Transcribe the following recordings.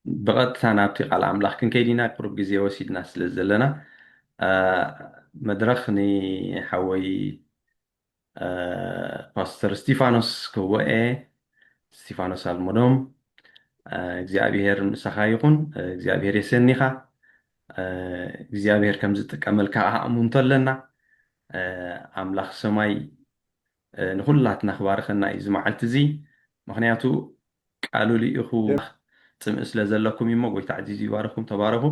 ብቐጥታ ናብቲ ቃል ኣምላኽ ክንከይድ ኢና፣ ቁሩብ ግዜ ወሲድና ስለ ዘለና፣ እ፣ መድረኽ ንሓወይ፣ እ፣ ፓስተር እስቲፋኖስ ክህቦ እየ። እስቲፋኖስ ኣልመዶም፣ እ፣ እግዚኣብሄር ምሳኻ ይኹን፣ እ፣ እግዚኣብሄር የሰኒኻ። እ፣ እግዚኣብሄር ከም ዝጥቀመልካ ከዓ እሙንቶ ኣለና። እ፣ ኣምላኽ ሰማይ፣ እ፣ ንኹላትና ክባርኸና እዩ እዚ መዓልቲ እዚ። ምኽንያቱ ቃሉ ልኢኹ ጽምኢ ስለ ዘለኩም እዩ እሞ፣ ጎይታ ዕዚዝ ይባርኹም፣ ተባረኹ።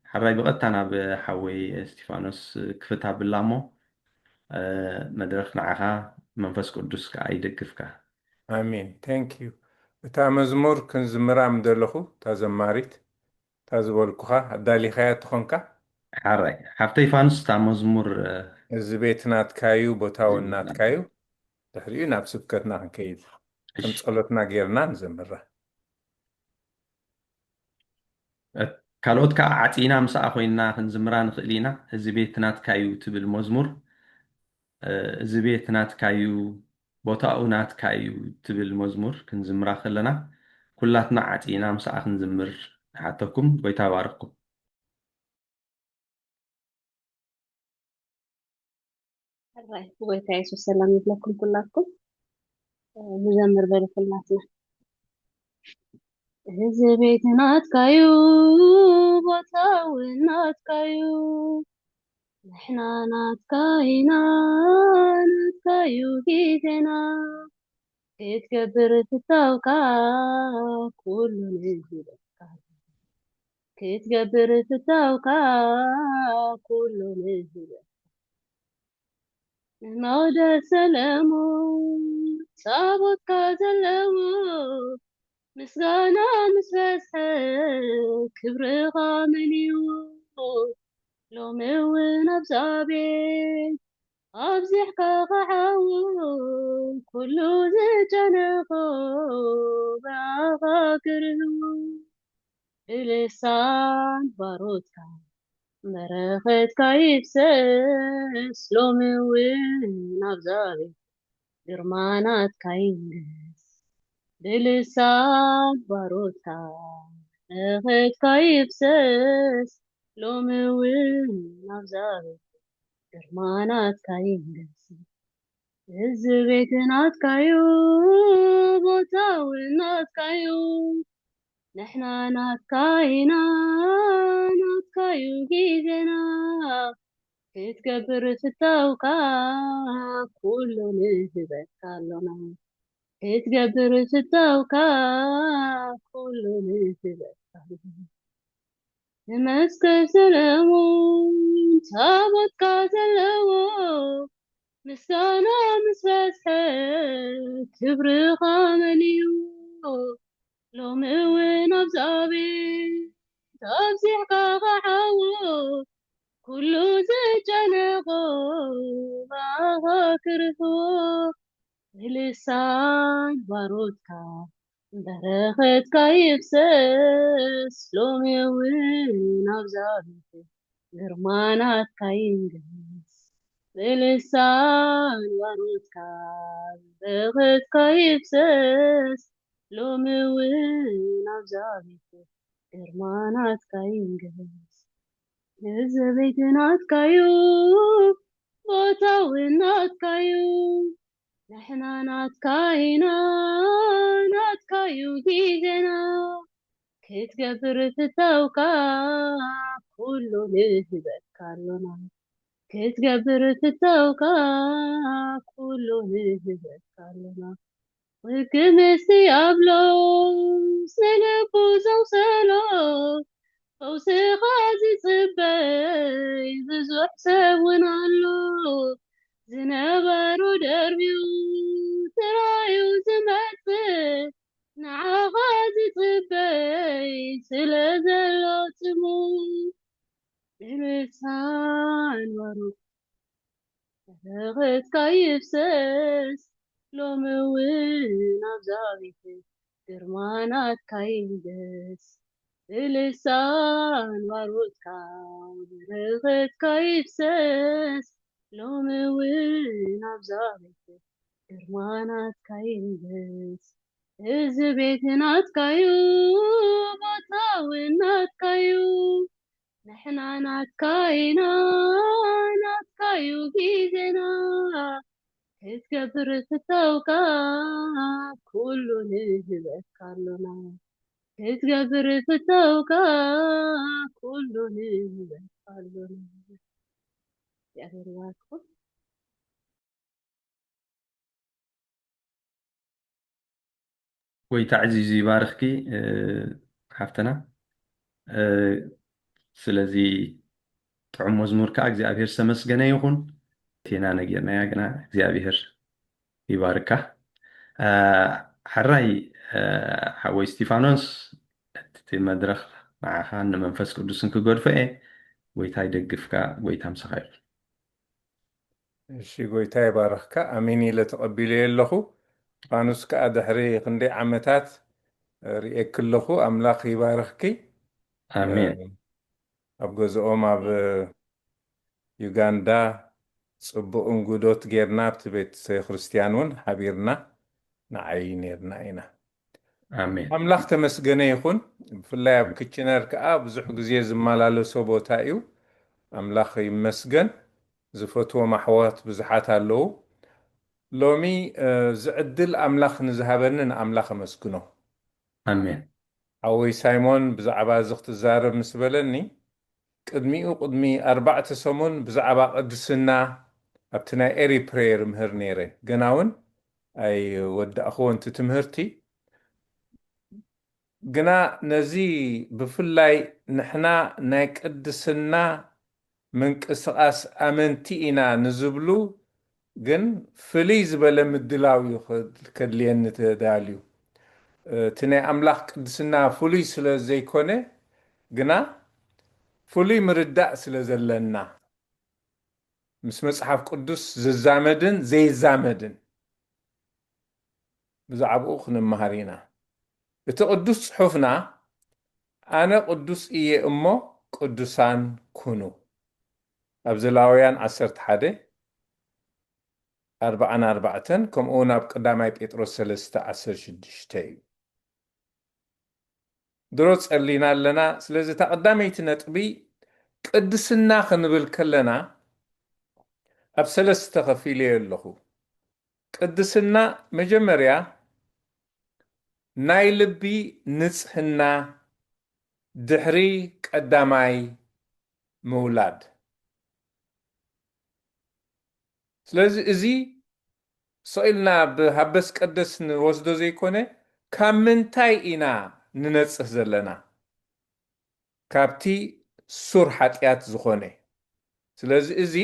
ሓራይ ብቐጥታ ናብ ሓወይ እስቲፋኖስ ክፍት ኣብላ እሞ፣ እ፣ መድረኽ ንዓኻ፣ መንፈስ ቅዱስ ከኣ ይደግፍካ። ኣሜን። Thank you። እታ መዝሙር ክንዝምራ ምደለኹ፣ እታ ዘማሪት፣ እታ ዝበልኩኻ፣ ኣዳሊኻያ ትኾንካ? ሓራይ፣ ሓፍተይ ፋኑስ፣ እታ መዝሙር፣ እ፣ እዚ ቤት ናትካዩ፣ ቦታ እውን ናትካዩ። ድሕሪኡ ናብ ስብከትና ክንከይድ፣ ከም እሺ። ጸሎትና ጌርና ንዘምራ። እ፣ ካልኦት ከኣ ዓጺና ምስኣ ኮይንና ክንዝምራ ንኽእል ኢና። እዚ ቤት ናትካዩ ትብል መዝሙር፣ እ፣ እዚ ቤት ናትካዩ፣ ቦታኡ ናትካዩ ትብል መዝሙር ክንዝምራ ከለና፣ ኩላትና ዓጺና ምስኣ ክንዝምር ንሓተኩም። ጎይታ ይባርኽኩም። ሕራይ፣ ጎይታ የሱስ ሰላም ይብለኩም ኩላትኩም። እ፣ ንዘምር በሉ ኩላትና። እዚ ቤት ናትካዩ፣ ቦታ እውን ናትካዩ፣ ንሕና ናትካ ኢና፣ ናትካዩ ግዜና። ክትገብር ፍታውካ ኩሉ ንህበካ። ክትገብር ፍታውካ ኩሉ ንህበካ። ንመቕደስ ሰለሞን ታቦትካ ዘለዎ፣ ምስጋና ምስ በዝሐ ክብርኻ መሊኡ። ሎሚ እውን ኣብዛ ቤት ኣብዚሕካ ክዓው፣ ኩሉ ዝጨነቖ ብኣኻ ክርህው። ብልሳን ባሮትካ በረኸትካ ይፍሰስ፣ ሎሚ እውን ኣብዛ ቤት ግርማ ናትካ ይንገስ። ብልሳን ባሮትካ በረኸትካ ይፍሰስ፣ ሎሚ እውን ኣብዛ ቤት ግርማ ናትካ ይንገስ። እዚ ቤት ናትካዩ፣ ቦታ እውን ናትካዩ፣ ንሕና ናትካ ኢና፣ ናትካዩ ግዜና። ክትገብር ፍታውካ ኩሉ ንህበካ ኣሎና። ክትገብር ፍታውካ ኩሉ ንህበካ ኣሎና። ንመስቀል ሰለሞን ታቦትካ ዘለዎ፣ ምስጋና ምስ በዝሐ ክብርኻ መሊኡ። ሎሚ እውን ኣብዛ ቤት ኣብዚሕካ ክዓው፣ ኩሉ ዝጨነቖ ብኣኻ ክርህዎ። ብልሳን ባሮትካ በረኸትካ ይፍሰስ፣ ሎሚ እውን ኣብዛ ቤት ግርማ ናትካ ይንገስ። ብልሳን ባሮትካ በረኸትካ ይፍሰስ፣ ሎሚ እውን ኣብዛ ቤት ግርማ ናትካ ይንገስ። እዚ ቤት ናትካዩ፣ ቦታ እውን ናትካዩ፣ ንሕና ናትካ ኢና፣ ናትካዩ ግዜና። ክትገብር ፍታውካ ኩሉ ንህበካ ኣሎና። ክትገብር ፍታውካ ኩሉ ንህበካ ኣሎና። ውግእ ምስ ዲያብሎስ ንልቡ ዘውሰሎ፣ ፈውስኻ ዝጽበይ ብዙሕ ሰብ እውን ኣሎ። ዝነበሮ ደርብዩ ጥራዩ ዝመጽእ፣ ንዓኻ ዝጽበይ ስለ ዘሎ ጽሙእ። ብልሳን ባሮት በረኸትካ ይፍሰስ፣ ሎሚ እውን ኣብዛ ቤት ግርማ ናትካ ይንገስ። ብልሳን ባሮትካ በረኸትካ ይፍሰስ፣ ሎሚ እውን ኣብዛ ቤት ግርማ ናትካ ይንገስ። እዚ ቤት ናትካዩ፣ ቦታ እውን ናትካዩ፣ ንሕና ናትካ ኢና፣ ናትካዩ ግዜና። ክትገብር ፍተውካ፣ ኩሉ ንህበካ ኣሎና። ክትገብር ፍተውካ፣ ኩሉ ንህበካ ኣሎና። እግዚኣብሔር ይባርክኩም። ጎይታ ዕዚዙ ይባርኽኪ፣ እ፣ ሓፍትና። እ፣ ስለዚ ጥዑም መዝሙር ከዓ እግዚኣብሔር ዝተመስገነ ይኹን። ቴና ነጊርናያ ግና እግዚኣብሔር ይባርካ። እ፣ ሕራይ፣ እ፣ ሓወይ እስቲፋኖስ፣ እቲ መድረኽ ንዓኻን ንመንፈስ ቅዱስን ክገድፎ እየ። ጎይታ ይደግፍካ፣ ጎይታ ምሳኻ ይኹን። እሺ፣ ጎይታ ይባርኽካ። ኣሜን ኢለ ተቐቢለዮ ኣለኹ። ፋኑስ ከኣ ድሕሪ ክንደይ ዓመታት ርእየኪ ኣለኹ። ኣምላኽ ይባርኽኪ። ኣሜን። ኣብ ገዝኦም ኣብ ዩጋንዳ ጽቡቕ እንግዶት ጌርና ኣብቲ ቤተ ክርስቲያን እውን ሓቢርና ንዓይ ኔርና ኢና። ኣሜን። ኣምላኽ ተመስገነ ይኹን። ብፍላይ ኣብ ክችነር ከኣ ብዙሕ ግዜ ዝመላለሶ ቦታ እዩ። ኣምላኽ ይመስገን። ዝፈትዎም ኣሕዋት ብዙሓት ኣለዉ። ሎሚ፣ እ፣ እዚ ዕድል ኣምላኽ ንዝሃበኒ ንኣምላኽ ኣመስግኖ። ኣሜን። ሓወይ ሳይሞን ብዛዕባ እዚ ክትዛረብ ምስ በለኒ፣ ቅድሚኡ ቅድሚ ኣርባዕተ ሰሙን ብዛዕባ ቅድስና ኣብቲ ናይ ኤሪ ፕሬየር ምህር ነይረ። ገና እውን ኣይወዳእኽዎን እቲ ትምህርቲ። ግና ነዚ ብፍላይ ንሕና ናይ ቅድስና ምንቅስቓስ ኣመንቲ ኢና ንዝብሉ ግን ፍልይ ዝበለ ምድላው እዩ ከ-፣ ከድልየኒ ተዳልዩ። እቲ ናይ ኣምላኽ ቅድስና ፍሉይ ስለ ዘይኮነ ግና ፍሉይ ምርዳእ ስለ ዘለና ምስ መጽሓፍ ቅዱስ ዝዛመድን ዘይዛመድን ብዛዕባኡ ክንመሃር ኢና። እቲ ቅዱስ ጽሑፍና ኣነ ቅዱስ እየ እሞ ቅዱሳን ኩኑ ኣብ ዘሌዋውያን ዓሰርተ ሓደ ኣርባዓን ኣርባዕተን ከምኡ እውን ኣብ ቀዳማይ ጴጥሮስ ሰለስተ ዓሰርተ ሽዱሽተ እዩ። ድሮ ጸሊና ኣለና። ስለዚ እታ ቀዳመይቲ ነጥቢ ቅድስና ክንብል ከለና ኣብ ሰለስተ ከፊለዮ ኣለኹ። ቅድስና መጀመርያ ናይ ልቢ ንጽህና ድሕሪ ቀዳማይ ምውላድ። ስለዚ እዚ ስቕ ኢልና ብሃበስ ቀደስ ንወስዶ ዘይኮነ ካብ ምንታይ ኢና ንነጽህ ዘለና? ካብቲ ሱር ሓጢኣት ዝኾነ። ስለዚ እዚ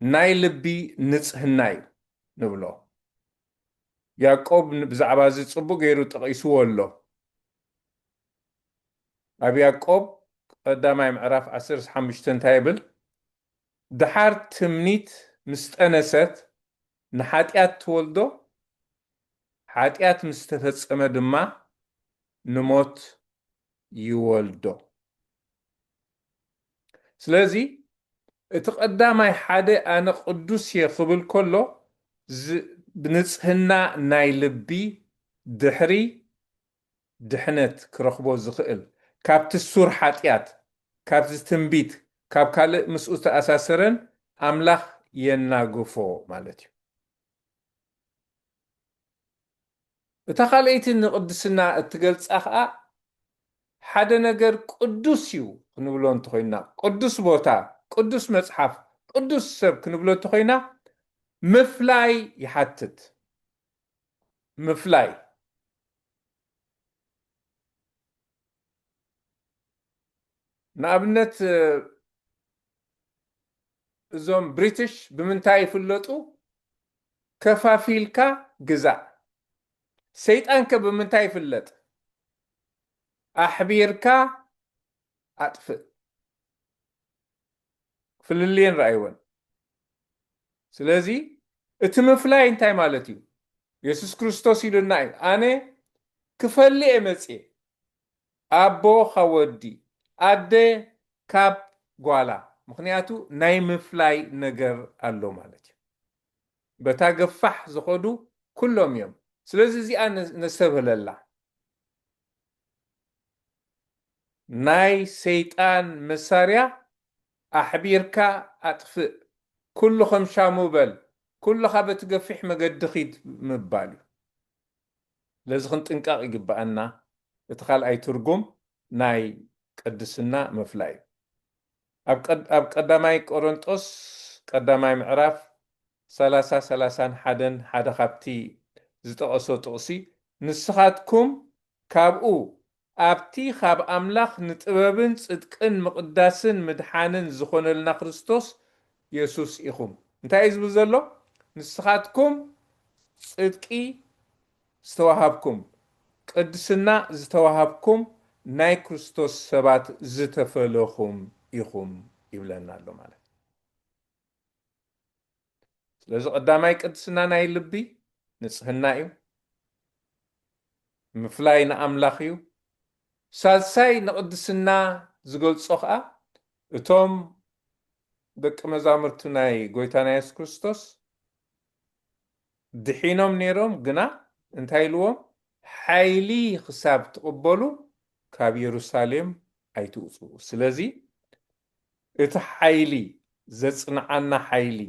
ናይ ልቢ ንጽህና እዩ ንብሎ። ያዕቆብ ን-፣ ብዛዕባ እዚ ጽቡቕ ገይሩ ጠቒስዎ ኣሎ። ኣብ ያዕቆብ ቀዳማይ ምዕራፍ ዓሰርተ ሓሙሽተ እንታይ ይብል? ደሓር ትምኒት ምስ ጠነሰት ንሓጢኣት ትወልዶ፣ ሓጢኣት ምስ ተፈጸመ ድማ ንሞት ይወልዶ። ስለዚ እቲ ቀዳማይ ሓደ ኣነ ቅዱስ እየ ክብል ከሎ ዝ-፣ ብንጽህና ናይ ልቢ ድሕሪ ድሕነት ክረኽቦ ዝኽእል ካብቲ ሱር ሓጢኣት፣ ካብዚ ትንቢት፣ ካብ ካልእ ምስኡ ዝተኣሳሰረን ኣምላኽ የናግፎ ማለት እዩ። እታ ካልኣይቲ ንቅድስና እትገልጻ ኸኣ ሓደ ነገር ቅዱስ እዩ ክንብሎ እንተኾይና፣ ቅዱስ ቦታ፣ ቅዱስ መጽሓፍ፣ ቅዱስ ሰብ ክንብሎ እንተኾይና ምፍላይ ይሓትት። ምፍላይ። ንኣብነት እዞም ብሪትሽ ብምንታይ ይፍለጡ? ከፋፊልካ ግዛእ። ሰይጣንከ ብምንታይ ይፍለጥ? ኣሕቢርካ ኣጥፍእ። ፍልልየን ረኣይወን። ስለዚ እቲ ምፍላይ እንታይ ማለት እዩ? የሱስ ክርስቶስ ኢሉና እዩ፣ ኣነ ክፈሊ እየ መፅየ፣ ኣቦ ካብ ወዲ፣ ኣደ ካብ ጓላ። ምኽንያቱ ናይ ምፍላይ ነገር ኣሎ ማለት እዩ። በታ ገፋሕ ዝኸዱ ኩሎም እዮም። ስለዚ እዚኣ ነ- ነስተብህለላ። ናይ ሰይጣን መሳርያ ኣሕቢርካ ኣጥፍእ፣ ኩሉ ከም ሻሙ በል፣ ኩልኻ በቲ ገፊሕ መገዲ ኺድ ምባል እዩ። ስለዚ ክንጥንቀቕ ይግብኣና። እቲ ካልኣይ ትርጉም ናይ ቅድስና ምፍላይ እዩ። ኣብ ቀድ- ኣብ ቀዳማይ ቆሮንጦስ ቀዳማይ ምዕራፍ ሰላሳ ሰላሳን ሓደን ሓደ ካብቲ ዝጠቐሶ ጥቕሲ፣ ንስኻትኩም ካብኡ ኣብቲ ካብ ኣምላኽ ንጥበብን ጽድቅን ምቕዳስን ምድሓንን ዝኾነልና ክርስቶስ የሱስ ኢኹም። እንታይ እዩ ዝብል ዘሎ? ንስኻትኩም ጽድቂ ዝተዋሃብኩም፣ ቅድስና ዝተዋሃብኩም ናይ ክርስቶስ ሰባት ዝተፈለኹም ኢኹም ይብለና ኣሎ ማለት እዩ። ስለዚ ቀዳማይ ቅድስና ናይ ልቢ ንጽህና እዩ፣ ምፍላይ ንኣምላኽ እዩ። ሳልሳይ ንቅድስና ዝገልጾ ኸኣ እቶም ደቂ መዛሙርቱ ናይ ጎይታና የሱስ ክርስቶስ ድሒኖም ነይሮም፣ ግና እንታይ ኢልዎም? ሓይሊ ክሳብ ትቕበሉ ካብ የሩሳሌም ኣይትውፅኡ። ስለዚ እቲ ሓይሊ፣ ዘጽንዓና ሓይሊ፣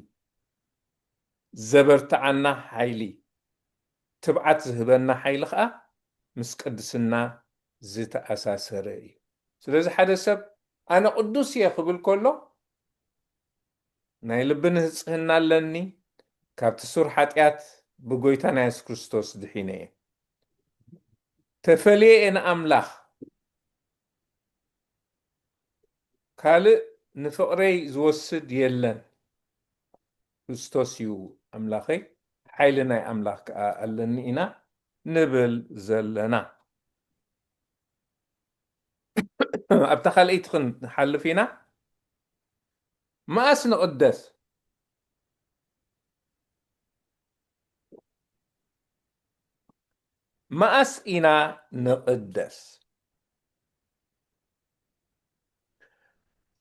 ዘበርትዓና ሓይሊ፣ ትብዓት ዝህበና ሓይሊ ኸኣ ምስ ቅድስና ዝተኣሳሰረ እዩ። ስለዚ ሓደ ሰብ ኣነ ቅዱስ እየ ክብል ከሎ ናይ ልቢ ንጽህና ኣለኒ፣ ካብቲ ሱር ሓጢኣት ብጎይታና የሱስ ክርስቶስ ድሒነ እየ፣ ተፈልየ እየ ንኣምላኽ፣ ካልእ ንፍቕረይ ዝወስድ የለን፣ ክርስቶስ እዩ ኣምላኸይ፣ ሓይሊ ናይ ኣምላኽ ከኣ ኣለኒ ኢና ንብል ዘለና። ኣብታ ካልኣይቲ ክንሓልፍ ኢና። መኣስ ንቕደስ? መኣስ ኢና ንቕደስ?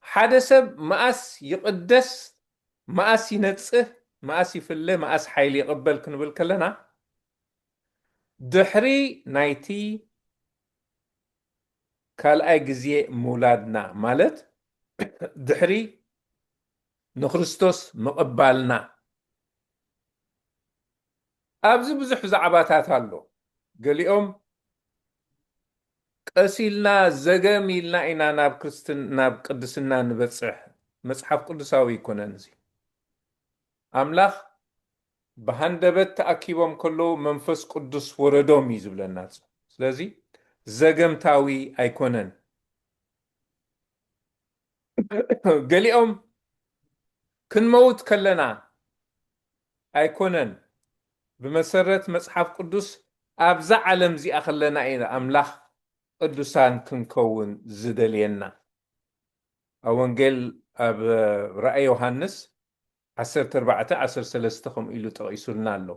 ሓደ ሰብ መኣስ ይቕደስ፣ መኣስ ይነጽህ፣ መኣስ ይፍለ፣ መኣስ ሓይሊ ይቕበል ክንብል ከለና፣ ድሕሪ ናይቲ ካልኣይ ግዜ ምውላድና፣ ማለት ድሕሪ ንክርስቶስ ምቕባልና። ኣብዚ ብዙሕ ዛዕባታት ኣሎ። ገሊኦም ቀስ ኢልና ዘገም ኢልና ኢና ናብ ክርስትን-፣ ናብ ቅድስና ንበጽሕ። መጽሓፍ ቅዱሳዊ ኣይኮነን እዚ። ኣምላኽ ብሃንደበት ተኣኪቦም ከለዉ መንፈስ ቅዱስ ወረዶም እዩ ዝብለና። ስለዚ ዘገምታዊ ኣይኮነን። ገሊኦም ክንመውት ከለና ኣይኮነን፣ ብመሰረት መጽሓፍ ቅዱስ ኣብዛ ዓለም እዚኣ ከለና ኢና ኣምላኽ ቅዱሳን ክንከውን ዝደልየና። ኣብ ወንጌል፣ ኣብ ራእይ ዮሃንስ ዓሰርተ ኣርባዕተ ዓሰርተ ሰለስተ ከምኡ ኢሉ ጠቒሱልና ኣሎ።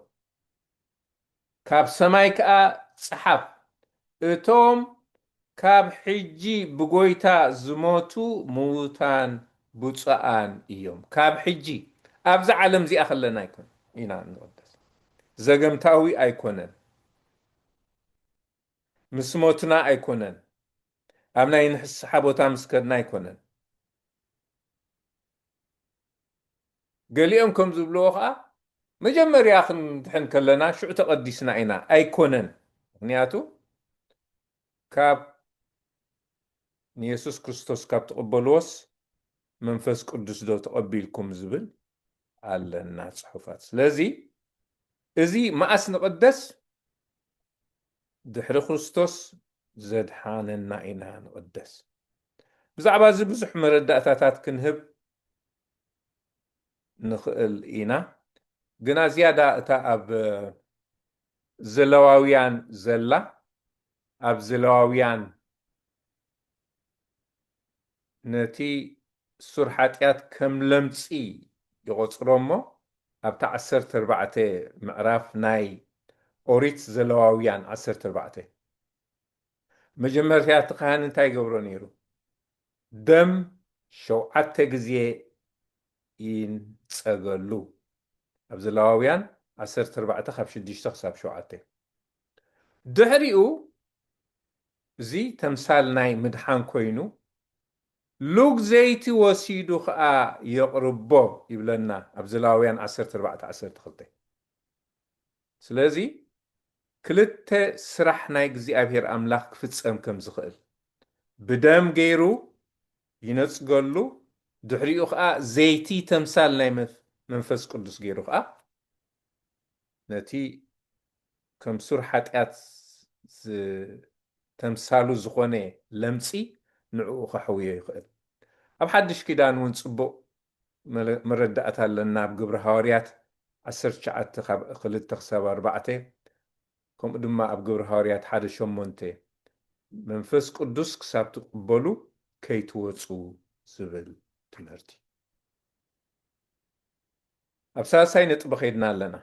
ካብ ሰማይ ከኣ ጸሓፍ፣ እቶም ካብ ሕጂ ብጎይታ ዝሞቱ ምዉታን ብፁዓን እዮም። ካብ ሕጂ፣ ኣብዛ ዓለም እዚኣ ከለና ኣይኮን ኢና ንቕደስ። ዘገምታዊ ኣይኮነን። ምስ ሞትና ኣይኮነን። ኣብ ናይ ንስሓ ቦታ ምስ ከድና ኣይኮነን። ገሊኦም ከም ዝብልዎ ኸኣ፣ መጀመርያ ክንድሕን ከለና ሽዑ ተቐዲስና ኢና። ኣይኮነን። ምኽንያቱ ካብ ንየሱስ ክርስቶስ ካብ ትቕበልዎስ መንፈስ ቅዱስ ዶ ተቐቢልኩም ዝብል ኣለና ጽሑፋት። ስለዚ እዚ መኣስ ንቕደስ? ድሕሪ ክርስቶስ ዘድሓነና ኢና ንቕደስ። ብዛዕባ እዚ ብዙሕ መረዳእታታት ክንህብ ንኽእል ኢና፣ ግና ዝያዳ እታ ኣብ ዘለዋውያን ዘላ፣ ኣብ ዘለዋውያን ነቲ ሱር ሓጢኣት ከም ለምጺ ይቖጽሮ እሞ፣ ኣብታ ዓሰርተ ኣርባዕተ ምዕራፍ ናይ ኦሪት ዘለዋውያን ዓሰርተ ኣርባዕተ፣ መጀመርታ እቲ ካህን እንታይ ይገብሮ ነይሩ? ደም ሸውዓተ ግዜ ይንጸገሉ። ኣብ ዘለዋውያን ዓሰርተ ኣርባዕተ ካብ ሽዱሽተ ክሳብ ሸውዓተ። ድሕሪኡ እዚ ተምሳል ናይ ምድሓን ኮይኑ፣ ሉግ ዘይቲ ወሲዱ ኸኣ የቕርቦ ይብለና ኣብዚ ላውያን ዓሰርተ ኣርባዕተ ዓሰርተ ክልተ። ስለዚ ክልተ ስራሕ ናይ እግዚኣብሔር ኣምላኽ ክፍጸም ከም ዝኽእል፣ ብደም ገይሩ ይነጽገሉ፣ ድሕሪኡ ኸኣ ዘይቲ ተምሳል ናይ መፍ-፣ መንፈስ ቅዱስ ገይሩ ኸኣ ነቲ ከም ሱር ሓጢኣት ዝ-፣ ተምሳሉ ዝኾነ ለምጺ ንዕኡ ከሕውዮ ይኽእል። ኣብ ሓድሽ ኪዳን እውን ጽቡቕ መለ-፣ መረዳእታ ኣለና። ኣብ ግብሪ ሃዋርያት ዓሰርተ ትሽዓተ ካብ ክልተ ክሳብ ኣርባዕተ፣ ከምኡ ድማ ኣብ ግብሪ ሃዋርያት ሓደ ሸሞንተ፣ መንፈስ ቅዱስ ክሳብ ትቕበሉ ከይትወጹ ዝብል ትምህርቲ። ኣብ ሳልሳይ ነጥቢ ከይድና ኣለና።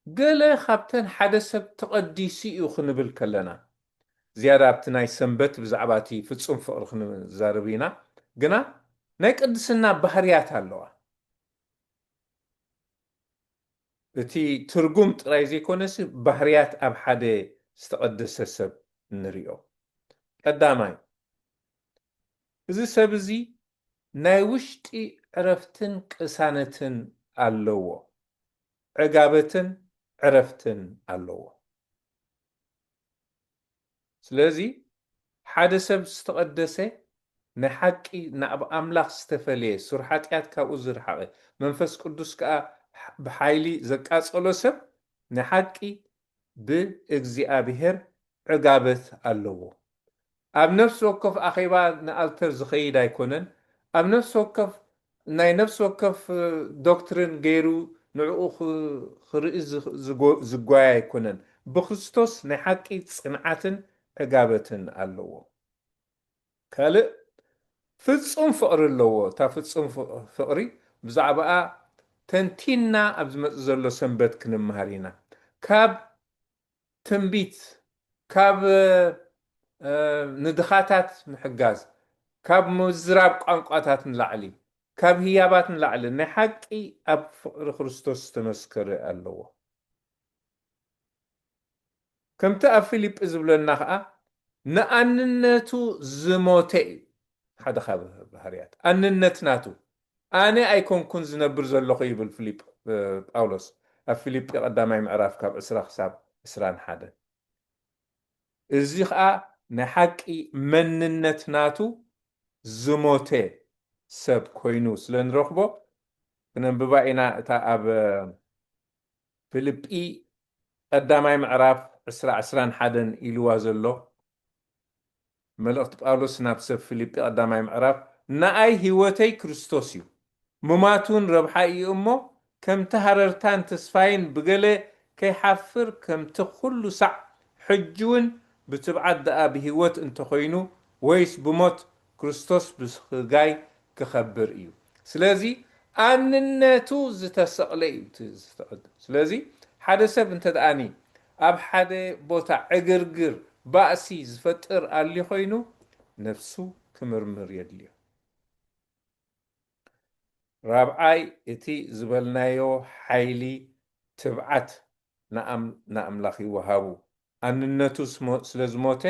ገለ ካብተን ሓደ ሰብ ተቐዲሱ እዩ ክንብል ከለና፣ ዝያዳ ኣብቲ ናይ ሰንበት ብዛዕባ እቲ ፍጹም ፍቕሪ ክንዛረብ ኢና። ግና ናይ ቅድስና ባህርያት ኣለዋ። እቲ ትርጉም ጥራይ ዘይኮነስ፣ ባህርያት ኣብ ሓደ ዝተቐደሰ ሰብ ንሪኦ። ቀዳማይ፣ እዚ ሰብ እዚ ናይ ውሽጢ ዕረፍትን ቅሳነትን ኣለዎ። ዕጋበትን ዕረፍትን ኣለዎ። ስለዚ ሓደ ሰብ ዝተቐደሰ፣ ናይ ሓቂ ናብ ኣምላኽ ዝተፈለየ፣ ሱር ሓጢኣት ካብኡ ዝረሓቐ፣ መንፈስ ቅዱስ ከኣ ብሓይሊ ዘቃጸሎ ሰብ፣ ናይ ሓቂ ብእግዚኣብሔር ዕጋበት ኣለዎ። ኣብ ነፍሲ ወከፍ ኣኼባ ንኣልተር ዝኸይድ ኣይኮነን። ኣብ ነፍሲ ወከፍ፣ ናይ ነፍሲ ወከፍ፣ እ፣ ዶክትሪን ገይሩ ንዕኡ ኽ-፣ ክርኢ ዝ-፣ ዝጎ-፣ ዝጓየ ኣይኮነን። ብክርስቶስ ናይ ሓቂ ጽንዓትን ዕጋበትን ኣለዎ። ካልእ ፍጹም ፍቕሪ ኣለዎ። እታ ፍጹም ፍ-፣ ፍቕሪ ብዛዕባኣ ተንቲንና ኣብ ዝመጽእ ዘሎ ሰንበት ክንመሃር ኢና። ካብ ትንቢት፣ ካብ፣ እ፣ ንድኻታት ምሕጋዝ፣ ካብ ምዝራብ ቋንቋታት ንላዕሊ፣ ካብ ህያባት ንላዕሊ ናይ ሓቂ ኣብ ፍቕሪ ክርስቶስ ዝተመስከረ ኣለዎ። ከምቲ ኣብ ፊልጲ ዝብለና ኸኣ ንኣንነቱ ዝሞተ እዩ። ሓደ ካብ ባህርያት ኣንነት ናቱ፣ ኣነ ኣይኮንኩን ዝነብር ዘለኹ ይብል ፊልፕ-፣ እ፣ ጳውሎስ ኣብ ፊልጲ ቀዳማይ ምዕራፍ ካብ ዕስራ ክሳብ ዕስራን ሓደን። እዚ ኸኣ ናይ ሓቂ መንነት ናቱ ዝሞተ ሰብ ኮይኑ ስለ ንረኽቦ፣ ክነንብባ ኢና። እታ ኣብ ፊልጲ ቀዳማይ ምዕራፍ ዕስራ ዕስራን ሓደን ኢልዋ ዘሎ መልእኽቲ ጳውሎስ ናብ ሰብ ፊልጲ ቀዳማይ ምዕራፍ፣ "ንኣይ ህይወተይ ክርስቶስ እዩ፣ ምማት እውን ረብሓ እዩ እሞ፣ ከምቲ ሃረርታን ተስፋይን ብገለ ከይሓፍር፣ ከምቲ ኩሉ ሳዕ ሕጂ እውን ብትብዓት ደኣ ብህይወት እንተኾይኑ፣ ወይስ ብሞት፣ ክርስቶስ ብስጋይ ክኸብር እዩ።" ስለዚ ኣንነቱ ዝተሰቕለ እዩ እቲ ዝተቐድም። ስለዚ ሓደ ሰብ እንተ ደኣኒ ኣብ ሓደ ቦታ ዕግርግር፣ ባእሲ ዝፈጥር ኣልዩ ኮይኑ፣ ነፍሱ ክምርምር የድልዮ። ራብዓይ፣ እቲ ዝበልናዮ ሓይሊ ትብዓት ንኣም-፣ ንኣምላኽ ይወሃቡ። ኣንነቱ ስሞ-፣ ስለ ዝሞተ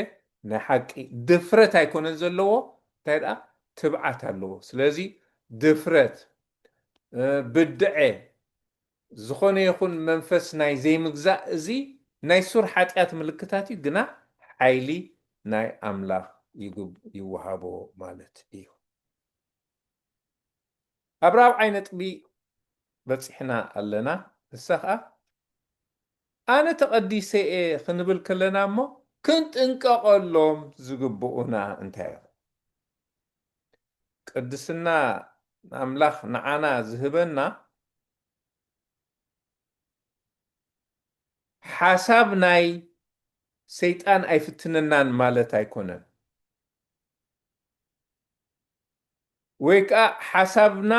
ናይ ሓቂ ድፍረት ኣይኮነን ዘለዎ፣ እንታይ ደኣ ትብዓት ኣለዎ። ስለዚ ድፍረት፣ እ፣ ብድዐ፣ ዝኾነ ይኹን መንፈስ ናይ ዘይምግዛእ፣ እዚ ናይ ሱር ሓጢኣት ምልክታት እዩ፣ ግና ሓይሊ ናይ ኣምላኽ ይጉብ-፣ ይወሃቦ ማለት እዩ። ኣብ ራብዓይ ነጥቢ በጺሕና ኣለና። ንሳ ኸኣ ኣነ ተቐዲሰ እየ ክንብል ከለና እሞ ክንጥንቀቐሎም ዝግብኡና እንታይ እዮም? ቅድስና ኣምላኽ ንዓና ዝህበና ሓሳብ ናይ ሰይጣን ኣይፍትነናን ማለት ኣይኮነን። ወይ ከኣ ሓሳብና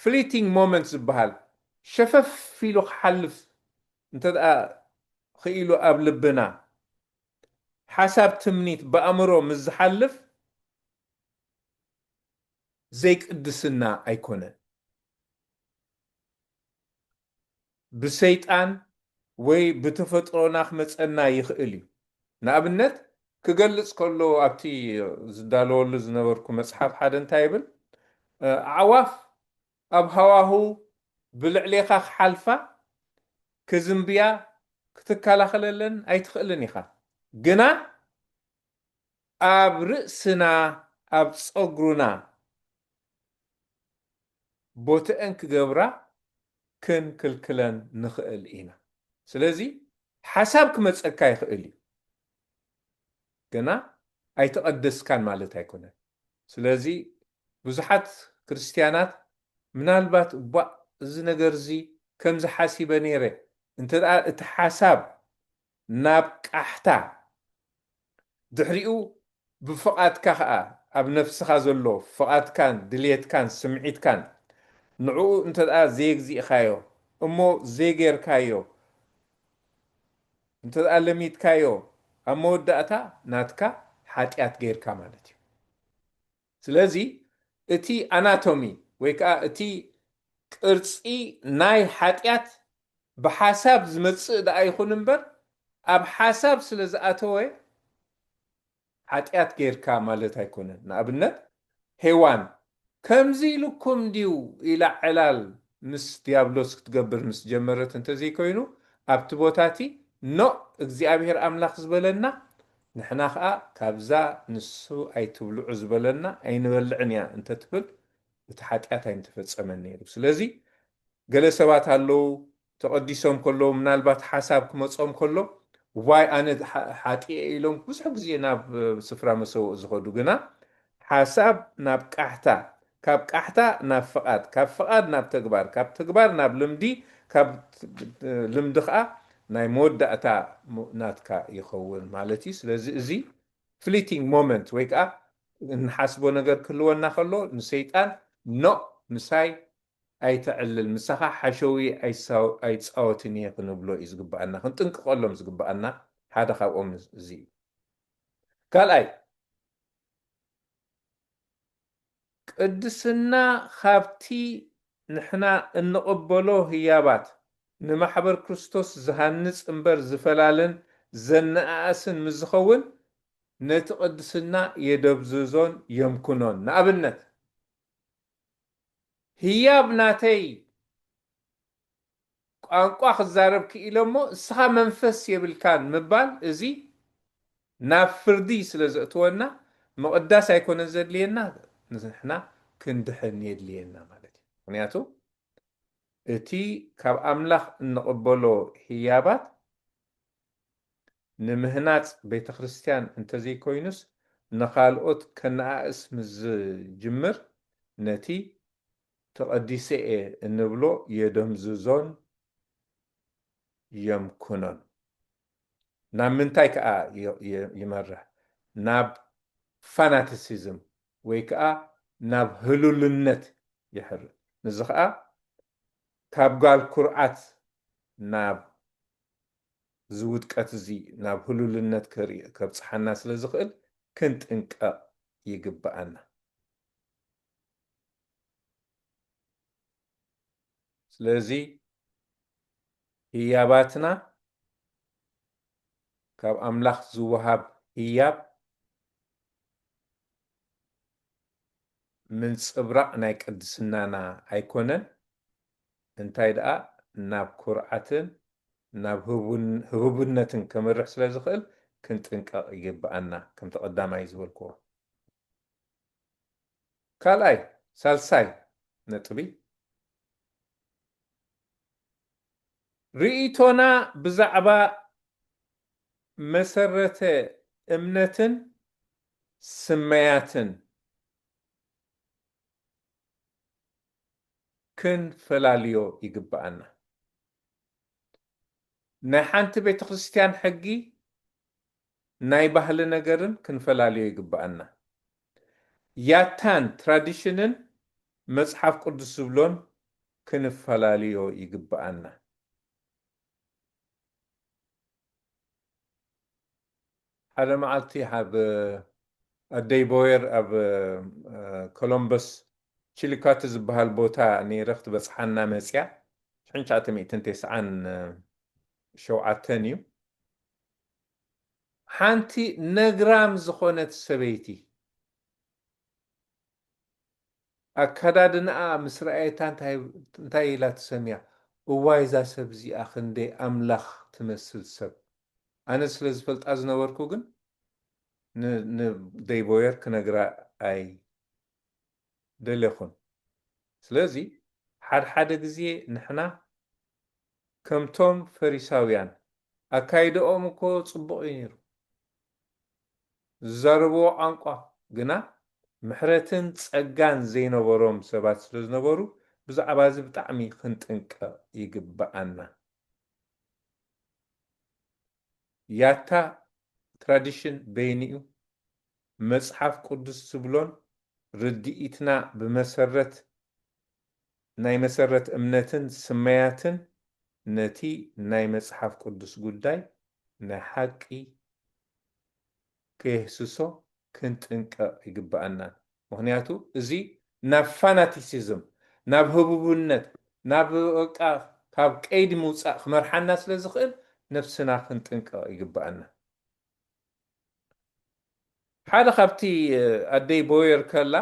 ፍሊቲንግ ሞመንት ዝበሃል ሸፈፍ ኢሉ ክሓልፍ እንተ ደኣ ኽኢሉ ኣብ ልብና ሓሳብ ትምኒት ብኣእምሮ ምስ ዝሓልፍ ዘይቅድስና ኣይኮነን። ብሰይጣን ወይ ብተፈጥሮና ክመጸና ይኽእል እዩ። ንኣብነት ክገልጽ ከሎ ኣብቲ ዝዳለወሉ ዝነበርኩ መጽሓፍ ሓደ እንታይ ይብል? ኣዕዋፍ ኣብ ሃዋሁ ብልዕሌኻ ክሓልፋ ክዝንብያ ክትከላኸለለን ኣይትኽእልን ኢኻ። ግና ኣብ ርእስና ኣብ ጸጉሩና ቦትአን ክገብራ ክንክልክለን ንኽእል ኢና። ስለዚ ሓሳብ ክመጸካ ይኽእል እዩ፣ ግና ኣይተቐደስካን ማለት ኣይኮነን። ስለዚ ብዙሓት ክርስትያናት ምናልባት እቧ እዚ ነገር እዚ ከምዚ ሓሲበ ነይረ እንተ ደኣ እቲ ሓሳብ ናብ ቃሕታ ድሕሪኡ ብፍቓድካ ኸኣ ኣብ ነፍስኻ ዘሎ ፍቓድካን ድልየትካን ስምዒትካን ንዕኡ እንተ ደኣ ዘየግዚእኻዮ እሞ ዘይጌርካዮ እንተ ደኣ ለሚድካዮ ኣብ መወዳእታ ናትካ ሓጢኣት ጌርካ ማለት እዩ። ስለዚ እቲ ኣናቶሚ ወይ ከዓ እቲ ቅርጺ ናይ ሓጢኣት ብሓሳብ ዝመጽእ ደኣ ይኹን እምበር ኣብ ሓሳብ ስለ ዝኣተወ ሓጢኣት ጌርካ ማለት ኣይኮነን። ንኣብነት ሄዋን ከምዚ ኢሉኩም ድዩ ኢላ ዕላል ምስ ዲያብሎስ ክትገብር ምስ ጀመረት እንተዘይኮይኑ ኣብቲ ቦታ እቲ ኖእ እግዚኣብሔር ኣምላኽ ዝበለና ንሕና ኸኣ ካብዛ ንሱ ኣይትብልዑ ዝበለና ኣይንበልዕን እያ እንተትብል እቲ ሓጢኣት ኣይምተፈጸመን ነይሩ። ስለዚ ገለ ሰባት ኣለዉ ተቐዲሶም ከለዉ ምናልባት ሓሳብ ክመጾም ከሎ ዋይ ኣነ ሓጢኤ ኢሎም ብዙሕ ግዜ ናብ ስፍራ መሰውእ ዝኸዱ ግና ሓሳብ ናብ ቃሕታ ካብ ቃሕታ ናብ ፍቓድ ካብ ፍቓድ ናብ ተግባር ካብ ተግባር ናብ ልምዲ ካብ ልምዲ ከዓ ናይ መወዳእታ ናትካ ይኸውን ማለት እዩ። ስለዚ እዚ fleeting moment ወይ ከዓ እንሓስቦ ነገር ክህልወና ከሎ ንሰይጣን ኖእ ምሳይ ኣይተዕልል ምሳኻ ሓሸዊ ኣይፃወትን እየ ክንብሎ እዩ ዝግበኣና ክንጥንቅቐሎም ዝግበኣና ሓደ ካብኦም እዚ እዩ። ካልኣይ ቅድስና ካብቲ ንሕና እንቕበሎ ህያባት ንማሕበር ክርስቶስ ዝሃንጽ እምበር ዝፈላልን ዘነኣእስን ምስ ዝኸውን ነቲ ቅድስና የደብዝዞን የምክኖን። ንኣብነት ህያብ ናተይ ቋንቋ ክዛረብ ክኢለ እሞ እስኻ መንፈስ የብልካን ምባል እዚ ናብ ፍርዲ ስለ ዘእትወና ምቕዳስ ኣይኮነን ዘድልየና ንሕና ክንድሕን የድልየና ማለት እዩ። ምክንያቱ እቲ ካብ ኣምላኽ እንቕበሎ ህያባት ንምህናጽ ቤተ ክርስቲያን እንተዘይኮይኑስ ንኻልኦት ከነኣእስ ምስ ዝጅምር ነቲ ተቐዲሰ እየ እንብሎ የደምዝዞን የምክኖን። ናብ ምንታይ ከኣ ይመርሕ? ናብ ፋናቲሲዝም ወይ ከኣ ናብ ህሉልነት የሕርእ። ንዚ ከኣ ካብ ጋል ኩርዓት ናብ እዚ ውድቀት እዚ ናብ ህሉልነት ከብፅሓና ስለ ዝኽእል ክንጥንቀቕ ይግብኣና። ስለዚ ህያባትና ካብ ኣምላኽ ዝወሃብ ህያብ ምንፅብራቕ ናይ ቅድስናና ኣይኮነን፣ እንታይ ደኣ ናብ ኩርዓትን ናብ ህቡብነትን ከምርሕ ስለ ዝኽእል ክንጥንቀቕ ይግብኣና። ከምቲ ቀዳማይ ዝበልክዎ ካልኣይ ሳልሳይ ነጥቢ ርእይቶና ብዛዕባ መሰረተ እምነትን ስመያትን ክንፈላልዮ ይግብኣና። ናይ ሓንቲ ቤተ ክርስቲያን ሕጊ ናይ ባህሊ ነገርን ክንፈላልዮ ይግብኣና። ያታን ትራዲሽንን መፅሓፍ ቅዱስ ዝብሎን ክንፈላልዮ ይግብኣና። ሓደ መዓልቲ ኣብ ኣደይ ቦየር ኣብ ኮሎምበስ ቺሊካቲ ዝበሃል ቦታ ነይረ ክትበፅሓና መፅያ ሽሕን ትሽዓተ ሚእትን ተስዓን ሸውዓተን እዩ። ሓንቲ ነግራም ዝኾነት ሰበይቲ ኣከዳድንኣ ምስ ረኣየታ እንታይ ኢላ ትሰምያ? እዋይ፣ እዛ ሰብ እዚኣ ክንደይ ኣምላኽ ትመስል ሰብ። ኣነ ስለ ዝፈልጣ ዝነበርኩ ግን ንደይ ቦየር ክነግራ ኣይደለኹን። ስለዚ ሓድሓደ ግዜ ንሕና ከምቶም ፈሪሳውያን ኣካይደኦም እኮ ጽቡቕ እዩ ነይሩ። ዝዛረብዎ ቋንቋ ግና ምሕረትን ጸጋን ዘይነበሮም ሰባት ስለ ዝነበሩ ብዛዕባ እዚ ብጣዕሚ ክንጥንቀቕ ይግብኣና። ያታ ትራዲሽን በይኑ እዩ። መጽሓፍ ቅዱስ ዝብሎን ርድኢትና ብመሰረት ናይ መሰረት እምነትን ስመያትን ነቲ ናይ መጽሓፍ ቅዱስ ጉዳይ ናይ ሓቂ ከየህስሶ ክንጥንቀቕ ይግብኣና። ምኽንያቱ እዚ ናብ ፋናቲሲዝም፣ ናብ ህቡብነት፣ ናብ በቃ ካብ ቀይዲ ምውጻእ ክመርሓና ስለ ዝኽእል ነብስና ክንጥንቀቕ ይግብኣና። ሓደ ካብቲ ኣደይ ቦየር ከላ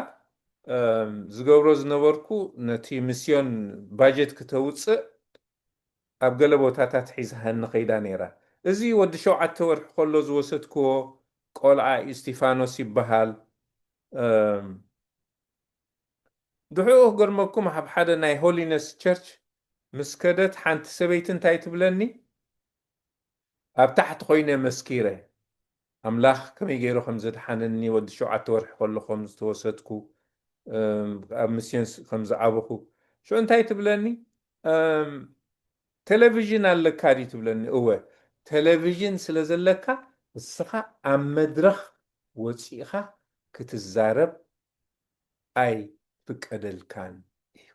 ዝገብሮ ዝነበርኩ ነቲ ሚስዮን ባጀት ክተውፅእ ኣብ ገለ ቦታታት ሒዛሃኒ ከይዳ ነይራ። እዚ ወዲ ሸውዓተ ወርሒ ከሎ ዝወሰድክዎ ቆልዓ እስቲፋኖስ ይበሃል። ድሕኡ ክገርመኩም ኣብ ሓደ ናይ ሆሊነስ ቸርች ምስ ከደት ሓንቲ ሰበይቲ እንታይ ትብለኒ? ኣብ ታሕቲ ኮይነ መስኪረ ኣምላኽ ከመይ ገይሩ ከም ዘድሓነኒ፣ ወዲ ሸውዓተ ወርሒ ከለኹ ከም ዝተወሰድኩ፣ ኣብ ምስዮን ከም ዝዓበኹ። ሽዑ እንታይ ትብለኒ? ቴሌቪዥን ኣለካ ድዩ ትብለኒ። እወ፣ ቴሌቪዥን ስለ ዘለካ ንስኻ ኣብ መድረኽ ወፂእኻ ክትዛረብ ኣይፍቀደልካን እዩ።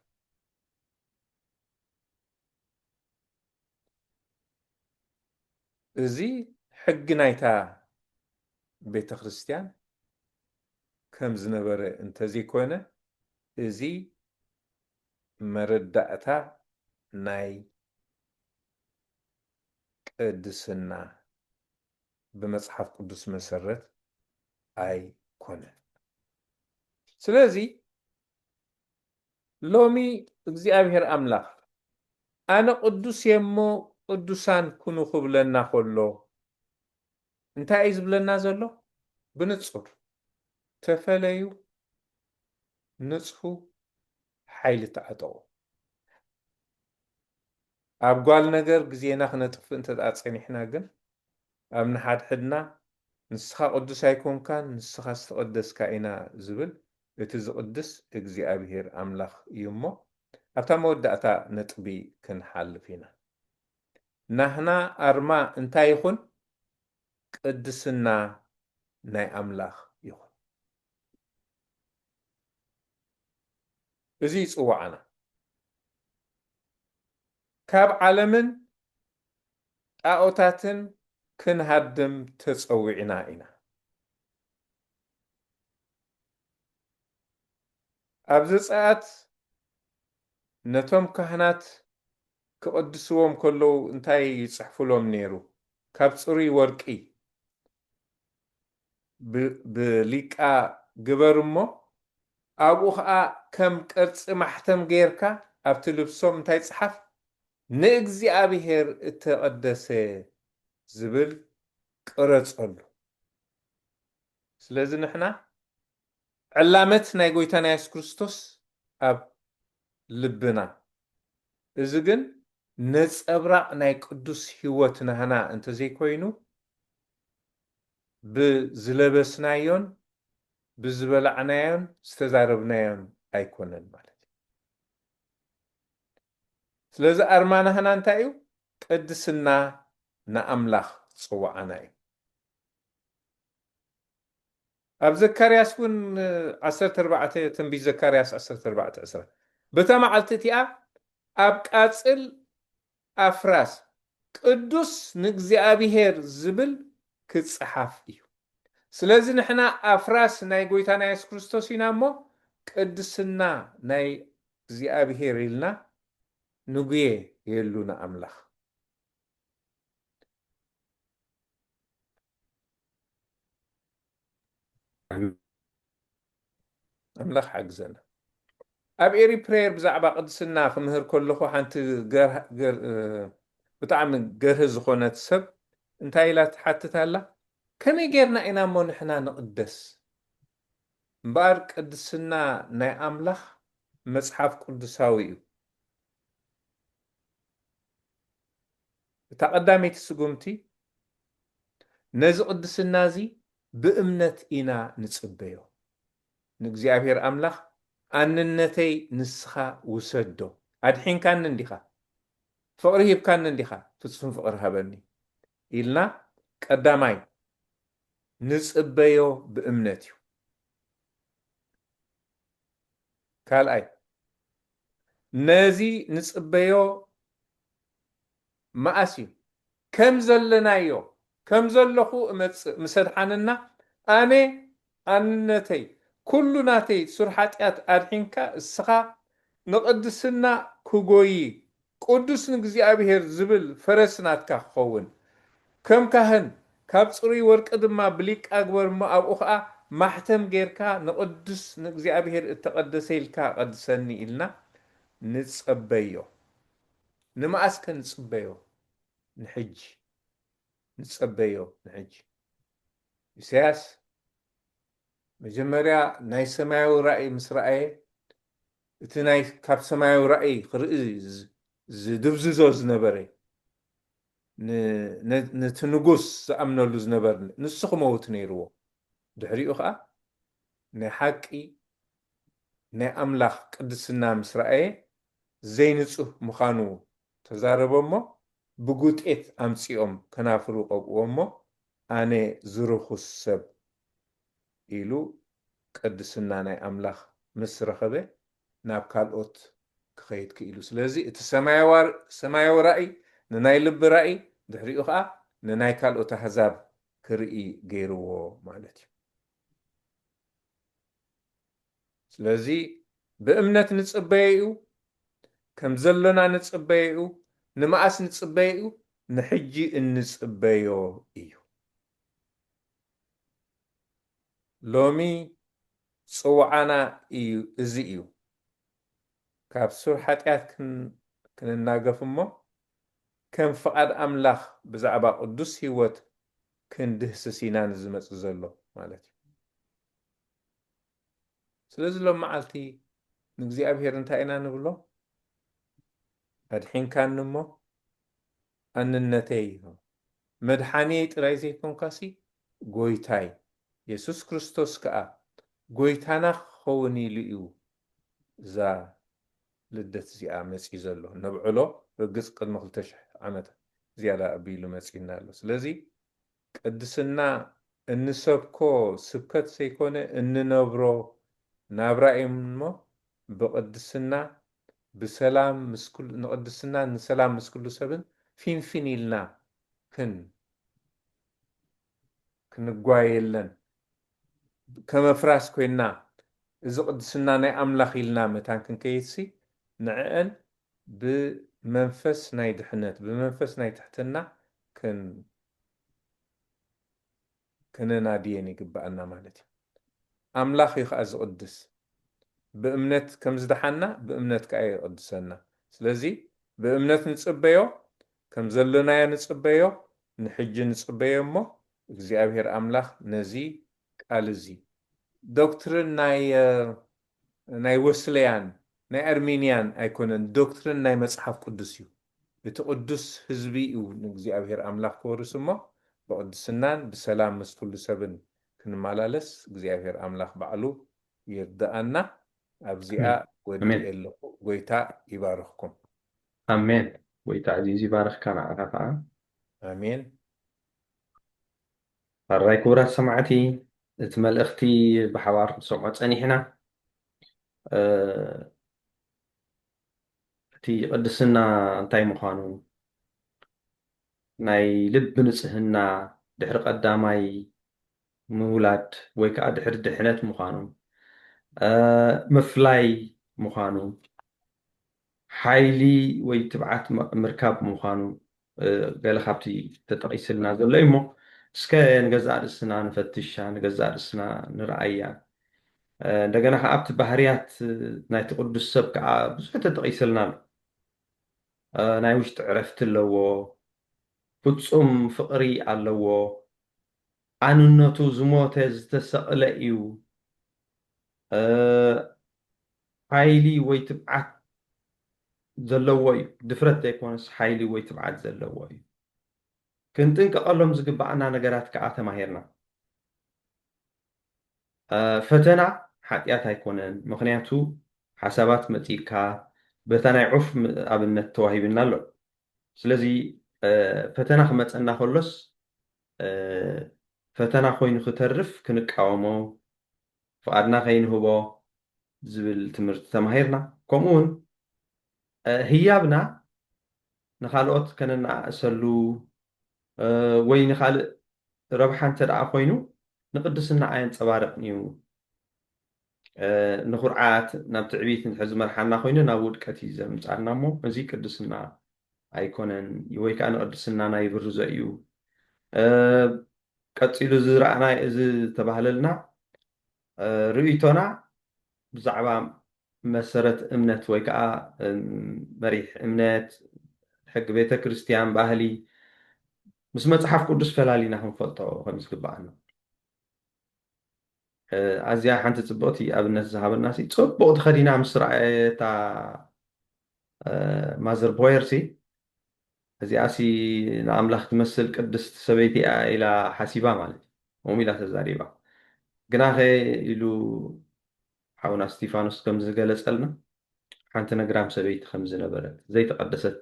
እዚ ሕጊ ናይታ ቤተ ክርስቲያን ከም ዝነበረ እንተዘይኮነ፣ እዚ መረዳእታ ናይ ቅድስና ብመጽሓፍ ቅዱስ መሰረት ኣይኮነን። ስለዚ ሎሚ እግዚኣብሔር ኣምላኽ ኣነ ቅዱስ እየ እሞ ቅዱሳን ኩኑ ክብለና ከሎ እንታይ እዩ ዝብለና ዘሎ? ብንጹር ተፈለዩ፣ ንጽሁ፣ ሓይሊ ተዓጠቑ። ኣብ ጓል ነገር ግዜና ክነጥፍእ እንተ ደኣ ጸኒሕና ግን ኣብ ንሓድሕድና ንስኻ ቅዱስ ኣይኮንካን ንስኻ ዝተቐደስካ ኢና ዝብል እቲ ዝቕድስ እግዚኣብሔር ኣምላኽ እዩ እሞ ኣብታ መወዳእታ ነጥቢ ክንሓልፍ ኢና። ናህና ኣርማ እንታይ ይኹን? ቅድስና ናይ ኣምላኽ ይኹን። እዚ ይጽውዓና። ካብ ዓለምን ጣኦታትን ክንሃድም ተጸዊዕና ኢና። ኣብ ዘጸኣት ነቶም ካህናት ክቕድስዎም ከለዉ እንታይ ይጽሕፉሎም ነይሩ? ካብ ጽሩይ ወርቂ ብሊቃ ግበር እሞ ኣብኡ ኸዓ ከም ቅርጺ ማሕተም ጌርካ ኣብቲ ልብሶም እንታይ ጽሓፍ? ንእግዚኣብሔር እተቐደሰ ዝብል ቅረጸሉ። ስለዚ ንሕና ዕላመት ናይ ጎይታና የሱስ ክርስቶስ ኣብ ልብና፣ እዚ ግን ነጸብራቕ ናይ ቅዱስ ህይወት ናህና እንተዘይኮይኑ ብዝለበስናዮን ብዝበላዕናዮን ዝተዛረብናዮን ኣይኮነን ማለት እዩ። ስለዚ ኣርማ ናህና እንታይ እዩ? ቅድስና ንኣምላኽ ዝጽውዓና እዩ። ኣብ ዘካርያስ እውን ዓሰርተ ኣርባዕተ ትንቢት ዘካርያስ ዓሰርተ ኣርባዕተ ዕስራ በታ መዓልቲ እቲኣ ኣብ ቃጽል ኣፍራስ ቅዱስ ንእግዚኣብሔር ዝብል ክጸሓፍ እዩ። ስለዚ ንሕና ኣፍራስ ናይ ጎይታና የሱስ ክርስቶስ ኢና እሞ ቅድስና ናይ እግዚኣብሔር ኢልና ንጉየ የሉ ንኣምላኽ። ኣምላኽ ሓግዘና። ኣብ ኤሪ ፕሬየር ብዛዕባ ቅድስና ክምህር ከለኹ ሓንቲ ገር- ገር- እ፣ ብጣዕሚ ገርህ ዝኾነት ሰብ እንታይ ኢላ ትሓትት ኣላ? ከመይ ጌርና ኢና እሞ ንሕና ንቕደስ? እምበኣር ቅድስና ናይ ኣምላኽ መጽሓፍ ቅዱሳዊ እዩ። እታ ቀዳመይቲ ስጉምቲ፣ ነዚ ቅድስና እዚ ብእምነት ኢና ንጽበዮ። ንእግዚኣብሔር ኣምላኽ ኣንነተይ ንስኻ ውሰዶ፣ ኣድሒንካኒ እንዲኻ፣ ፍቕሪ ሂብካኒ እንዲኻ፣ ፍጹም ፍቕሪ ሃበኒ ኢልና ቀዳማይ ንጽበዮ ብእምነት እዩ። ካልኣይ፣ ነዚ ንጽበዮ መኣስ እዩ? ከም ዘለናዮ፣ ከም ዘለኹ እመጽእ ምስ ኣድሓነና፣ ኣነ ኣንነተይ፣ ኩሉ ናተይ ሱር ሓጢኣት ኣድሒንካ፣ እስኻ ንቕድስና ክጎዪ፣ ቅዱስ ንእግዚኣብሔር ዝብል ፈረስ ናትካ ክኸውን፣ ከም ካህን ካብ ጽሩይ ወርቂ ድማ ብሊቃ ግበር እሞ ኣብኡ ኸኣ ማሕተም ጌርካ ንቕዱስ ንእግዚኣብሔር እተቐደሰ ኢልካ ቀድሰኒ ኢልና ንጸበዮ። ንመኣስከ ንጽበዮ? ንሕጂ ንጸበዮ። ንሕጂ ኢሳያስ መጀመርያ ናይ ሰማያዊ ራእይ ምስ ረኣየ፣ እቲ ናይ ካብ ሰማያዊ ራእይ ክርኢ ዝ- ዝድብዝዞ ዝነበረ ን- ነ- ነቲ ንጉስ ዝኣምነሉ ዝነበር ንሱ ክመውት ነይርዎ። ድሕሪኡ ኸኣ ናይ ሓቂ ናይ ኣምላኽ ቅድስና ምስ ረኣየ ዘይንጹህ ምዃኑ ተዛረበ እሞ ብጉጤት ኣምጺኦም ከናፍሩ ቀብእዎ እሞ ኣነ ዝርኹስ ሰብ ኢሉ ቅድስና ናይ ኣምላኽ ምስ ረኸበ ናብ ካልኦት ክኸይድ ክኢሉ። ስለዚ እቲ ሰማያዊ ሰማያዊ ራእይ ንናይ ልቢ ራእይ ድሕሪኡ ኸኣ ንናይ ካልኦት ኣህዛብ ክርኢ ገይርዎ ማለት እዩ። ስለዚ ብእምነት ንጽበዮ እዩ፣ ከም ዘሎና ንጽበዮ እዩ፣ ንመኣስ ንጽበዮ እዩ፣ ንሕጂ እንጽበዮ እዩ። ሎሚ ጽውዓና እዩ፣ እዚ እዩ። ካብ ሱር ሓጢኣት ክን- ክንናገፍ እሞ ከም ፍቓድ ኣምላኽ ብዛዕባ ቅዱስ ህይወት ክንድህስስ ኢና ንዝመጽእ ዘሎ ማለት እዩ። ስለዚ ሎም መዓልቲ ንእግዚኣብሔር እንታይ ኢና ንብሎ? ኣድሒንካኒ እሞ ኣንነተይ መድሓንየይ ጥራይ ዘይኮንካሲ ጎይታይ የሱስ ክርስቶስ ከኣ ጎይታና ክኸውን ኢሉ እዩ እዛ ልደት እዚኣ መጺኡ ዘሎ። ነብዕሎ ርግጽ ቅድሚ ክልተ ሽሕ ዓመት ዝያዳ ኣቢሉ መጺኡና ኣሎ። ስለዚ ቅድስና እንሰብኮ ስብከት ዘይኮነ እንነብሮ ናብራ እዩ እሞ ብቅድስና ብሰላም ምስ ኩሉ ንቅድስና ንሰላም ምስ ኩሉ ሰብን ፊንፊን ኢልና ክን ክንጓየለን ከመፍራስ ኮይና እዚ ቅድስና ናይ ኣምላኽ ኢልና መታን ክንከይድሲ ንዕአን ብመንፈስ ናይ ድሕነት ብመንፈስ ናይ ትሕትና ክን ከነናድየን ይግብኣና ማለት እዩ። ኣምላኽ እዩ ከዓ ዝቕድስ። ብእምነት ከም ዝደሓና ብእምነት ከዓ ይቕድሰና። ስለዚ ብእምነት ንፅበዮ፣ ከም ዘሎናዮ ንፅበዮ፣ ንሕጂ ንፅበዮ እሞ እግዚኣብሔር ኣምላኽ ነዚ ቃል እዚ ዶክትሪን ናይ ናይ ወስለያን ናይ ኣርሜንያን ኣይኮነን፣ ዶክትሪን ናይ መፅሓፍ ቅዱስ እዩ። እቲ ቅዱስ ህዝቢ እዩ ንእግዚኣብሔር ኣምላኽ ክወርስ እሞ ብቅድስናን ብሰላም ምስ ኩሉ ሰብን ክንመላለስ እግዚኣብሔር ኣምላኽ ባዕሉ ይርድኣና። ኣብዚኣ ወዲኤ ኣለኹ። ጎይታ ይባርኽኩም። ኣሜን። ጎይታ ኣዚዙ ይባርኽካ፣ ንዓኻ ከዓ። ኣሜን። ኣራይ ክቡራት ሰማዕቲ፣ እቲ መልእኽቲ ብሓባር ክንሰምዖ ጸኒሕና። እቲ ቅድስና እንታይ ምዃኑ፣ ናይ ልቢ ንጽህና ድሕሪ ቀዳማይ ምውላድ ወይ ከዓ ድሕሪ ድሕነት ምዃኑ፣ ምፍላይ ምዃኑ፣ ሓይሊ ወይ ትብዓት ምርካብ ምዃኑ፣ ገለ ካብቲ ተጠቒስልና ዘሎ እዩ እሞ፣ እስከ ንገዛእ ርእስና ንፈትሻ፣ ንገዛእ ርእስና ንርኣያ። እ፣ እንደገና ከዓ ኣብቲ ባህርያት ናይቲ ቅዱስ ሰብ ከዓ ብዙሕ ተጠቒሰልና ኣሎ። እ፣ ናይ ውሽጢ ዕረፍቲ ኣለዎ፣ ፍጹም ፍቕሪ ኣለዎ፣ ኣንነቱ ዝሞተ ዝተሰቕለ እዩ፣ እ፣ ሓይሊ ወይ ትብዓት ዘለዎ እዩ። ድፍረት ዘይኮነስ ሓይሊ ወይ ትብዓት ዘለዎ እዩ። ክንጥንቀቐሎም ዝግባኣና ነገራት ከዓ ተማሂርና። እ፣ ፈተና ሓጢኣት ኣይኮነን፣ ምኽንያቱ ሓሳባት መጺእካ በታ ናይ ዑፍ ም-፣ ኣብነት ተዋሂብና ኣሎ። ስለዚ፣ እ፣ ፈተና ክመጸና ከሎስ፣ እ፣ ፈተና ኮይኑ ክተርፍ ክንቃወሞ፣ ፍቓድና ከይንህቦ ዝብል ትምህርቲ ተማሂርና። ከምኡ እውን፣ እ፣ ህያብና ንኻልኦት ከነነኣእሰሉ፣ እ፣ ወይ ንኻልእ ረብሓ እንተ ደኣ ኮይኑ ንቅድስና ኣየንጸባርቕን እዩ። እ፣ ንኹርዓት ናብ ትዕቢት እንድሕር ዝመርሓና ኮይኑ ናብ ውድቀት እዩ ዘምጽኣና እሞ እዚ ቅድስና ኣይኮነን ወይ ከዓ ንቅድስናና ይብርዞ እዩ። እ፣ ቀጺሉ ዝረኣና፣ እዚ ዝተባህለልና፣ እ፣ ርእይቶና ብዛዕባ መሰረት እምነት ወይ ከዓ፣ እም፣ መሪሕ እምነት፣ ሕጊ ቤተ ክርስቲያን፣ ባህሊ ምስ መጽሓፍ ቅዱስ ፈላሊና ክንፈልጦ ከም ዝግባኣና። እ፣ ኣዝያ ሓንቲ ጽብቕቲ ኣብነት ዝሃበና ሲ፣ ጽቡቕ ተኸዲና ምስ ረኣየታ፣ እ፣ ማዘር ቦየር ሲ፣ እዚኣ ሲ ንኣምላኽ ትመስል ቅድስቲ ሰበይቲ እያ ኢላ ሓሲባ ማለት እዩ። ከምኡ ኢላ ተዛሪባ። ግናኸ ኢሉ ሓውና እስቲፋኖስ ከም ዝገለጸልና፣ ሓንቲ ነግራም ሰበይቲ ከም ዝነበረት፣ ዘይተቐደሰት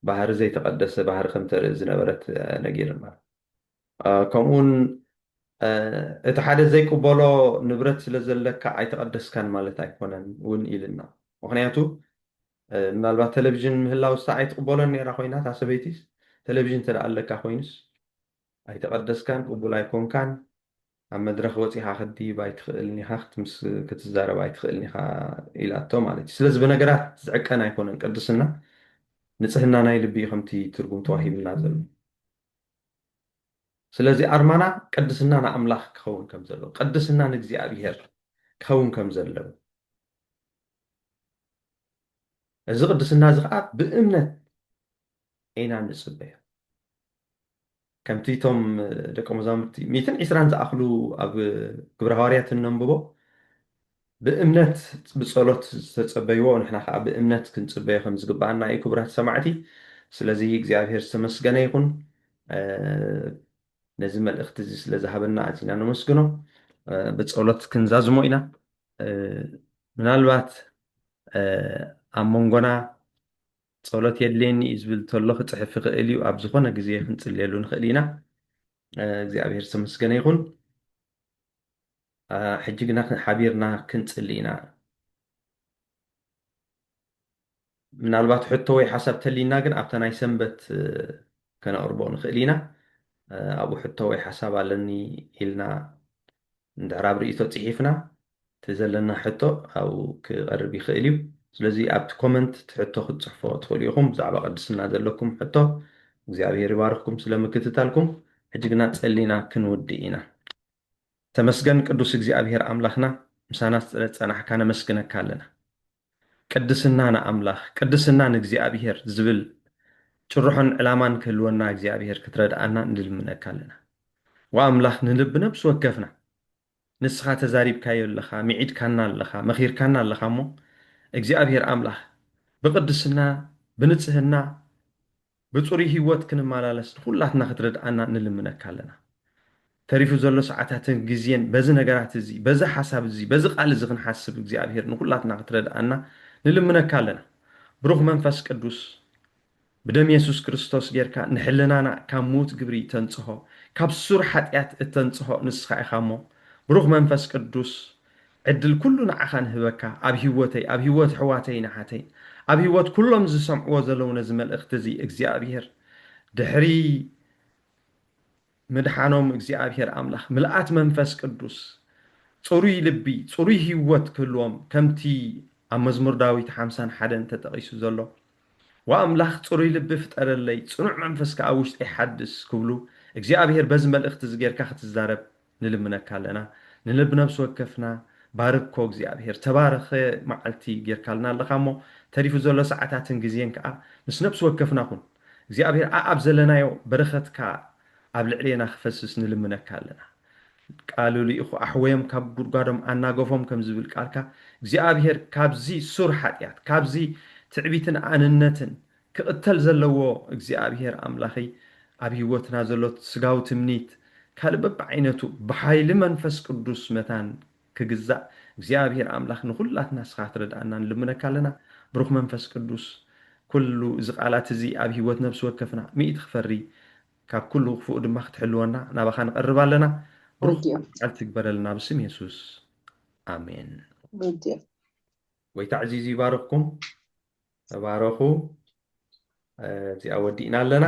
ባህሪ፣ ዘይተቐደሰ ባህሪ ከም ተርኢ ዝነበረት፣ እ፣ ነጊርና። እ፣ ከምኡውን፣ እ፣ እቲ ሓደ ዘይቅበሎ ንብረት ስለ ዘለካ ኣይተቐደስካን ማለት ኣይኮነን እውን ኢልና። ምኽንያቱ፣ እ፣ ምናልባት ቴሌቪዥን ምህላው ስታ ኣይትቕበሎን ነይራ ኮይና፣ እታ ሰበይቲስ፣ ቴሌቪዥን እንተ ደኣ ኣለካ ኮይኑስ፣ ኣይተቐደስካን፣ ቅቡል ኣይኮንካን፣ ኣብ መድረኽ ወጺኻ ክትድይብ ኣይትኽእልን ኢኻ፣ ክትምስ-፣ ክትዛረብ ኣይትኽእልን ኢኻ ኢላቶ ማለት እዩ። ስለዚ ብነገራት ዝዕቀን ኣይኮነን ቅድስና፣ ንጽህና ናይ ልቢ እዩ ከምቲ ትርጉም ተዋሂብና ዘሎ። ስለዚ ኣርማና ቅድስና ንኣምላኽ ክኸውን ከም ዘለዎ፣ ቅድስና ንእግዚኣብሔር ክኸውን ከም ዘለዎ፣ እዚ ቅድስና እዚ ኸዓ ብእምነት ኢና ንጽበዮ። ከምቲ እቶም ደቀ መዛሙርቲ ሚእትን ዕስራን ዝኣኽሉ ኣብ ግብረ ሃዋርያት እነንብቦ፣ ብእምነት ብጸሎት ዝተጸበይዎ፣ ንሕና ኸዓ ብእምነት ክንጽበዮ ከም ዝግባኣና እዩ፣ ክቡራት ሰማዕቲ። ስለዚ እግዚኣብሔር ዝተመስገነ ይኹን። እ፣ ነዚ መልእኽቲ እዚ ስለ ዝሃበና ኣዚና ነመስግኖ። እ፣ ብጸሎት ክንዛዝሞ ኢና። እ፣ ምናልባት፣ እ፣ ኣብ መንጎና ጸሎት የድልየኒ እዩ ዝብል ተሎ ክጽሕፍ ይኽእል እዩ። ኣብ ዝኾነ ግዜ ክንጽልየሉ ንኽእል ኢና። እ፣ እግዚኣብሔር ዝተመስገነ ይኹን። እ፣ ሕጂ ግና ሓቢርና ክንጽሊ ኢና። ምናልባት ሕቶ ወይ ሓሳብ ተሊና ግን ኣብታ ናይ ሰንበት፣ እ፣ ከነቕርቦ ንኽእል ኢና። እ፣ ኣብኡ ሕቶ ወይ ሓሳብ ኣለኒ ኢልና እንድሕር ኣብ ርእይቶ ጽሒፍና፣ እቲ ዘለና ሕቶ ኣብኡ ክቐርብ ይኽእል እዩ። ስለዚ ኣብቲ ኮመንት እቲ ሕቶ ክትጽሕፎ ትኽእሉ ኢኹም። ብዛዕባ ቅድስና ዘለኩም ሕቶ እግዚኣብሔር ይባርኽኩም ስለ ምክትታልኩም። ሕጂ ግና ጸሊና ክንውድእ ኢና። ተመስገን ቅዱስ እግዚኣብሔር ኣምላኽና፣ ምሳና ስለ ዝጸናሕካ ነመስግነካ ኣለና። ቅድስና ንኣምላኽ፣ ቅድስና ንእግዚኣብሔር ዝብል ጭርሖን ዕላማን ክህልወና እግዚኣብሔር ክትረድኣና ንልምነካ ኣለና። ወኣምላኽ ንልቢ ነብሲ ወከፍና፣ ንስኻ ተዛሪብካዮ ኣለኻ፣ ምዒድካና ኣለኻ፣ መኺርካና ኣለኻ እሞ እግዚኣብሔር ኣምላኽ ብቅድስና፣ ብንጽህና፣ ብጽሩይ ህይወት ክንመላለስ ንኹላትና ክትረድኣና ንልምነካ ኣለና። ተሪፉ ዘሎ ሰዓታትን ግዜን በዚ ነገራት እዚ፣ በዚ ሓሳብ እዚ፣ በዚ ቃል እዚ ክንሓስብ እግዚኣብሔር ንኹላትና ክትረድኣና ንልምነካ ኣለና። ብሩኽ መንፈስ ቅዱስ፣ ብደም የሱስ ክርስቶስ ጌርካ ንሕልናና ካብ ምዉት ግብሪ ተንጽሆ፣ ካብ ሱር ሓጢኣት እተንጽሆ ንስኻ ኢኻ እሞ፣ ብሩኽ መንፈስ ቅዱስ፣ ዕድል ኩሉ ንዓኻ ንህበካ፣ ኣብ ህይወተይ፣ ኣብ ህይወት ኣሕዋተይን ኣሓተይን፣ ኣብ ህይወት ኩሎም ዝሰምዕዎ ዘለዉ ነዚ መልእኽቲ እዚ እግዚኣብሔር ድሕሪ ምድሓኖም እግዚኣብሔር ኣምላኽ ምልኣት መንፈስ ቅዱስ፣ ጽሩይ ልቢ፣ ጽሩይ ህይወት ክህልዎም፣ ከምቲ ኣብ መዝሙር ዳዊት ሓምሳን ሓደን ተጠቒሱ ዘሎ፣ "ወኣምላኽ ጽሩይ ልቢ ፍጠረለይ፣ ጽኑዕ መንፈስ ከኣ ኣብ ውሽጠይ ሓድስ" ክብሉ እግዚኣብሔር በዚ መልእኽቲ እዚ ጌርካ ክትዛረብ ንልምነካ ኣለና። ንልብ ነብሲ ወከፍና ባርኮ እግዚኣብሔር። ተባረኸ መዓልቲ ጌርካልና ኣለኻ እሞ ተሪፉ ዘሎ ሰዓታትን ግዜን ከዓ ምስ ነብሲ ወከፍና ኩን። እግዚኣብሔር ኣኣብ ዘለናዮ በረኸትካ ኣብ ልዕሌና ክፈስስ ንልምነካ ኣለና። ቃሉ ልኢኹ ኣሕወዮም ካብ ጉድጓዶም ኣናገፎም ከም ዝብል ቃልካ እግዚኣብሔር ካብዚ ሱር ሓጢኣት ካብዚ ትዕቢትን ኣንነትን ክቕተል ዘለዎ እግዚኣብሔር ኣምላኸይ ኣብ ህይወትና ዘሎ ስጋዊ ትምኒት ካልእ በብዓይነቱ ብሓይሊ መንፈስ ቅዱስ መታን ክግዛእ እግዚኣብሔር ኣምላኽ ንኹላትና ስኻ ክትረድኣና ንልምነካ ኣለና። ብሩኽ መንፈስ ቅዱስ ኩሉ እዚ ቃላት እዚ ኣብ ህይወት ነብሲ ወከፍና ሚእቲ ክፈሪ ካብ ኩሉ ክፉእ ድማ ክትሕልወና ናባኻ ንቐርብ ኣለና። ብሩኽ ወዲኦም ቃል ትግበረልና ብስም የሱስ ኣሜን። ወዲኦም ወይታ ዕዚዙ ይባርኽኩም። ተባረኹ። እዚኣ ወዲእና ኣለና።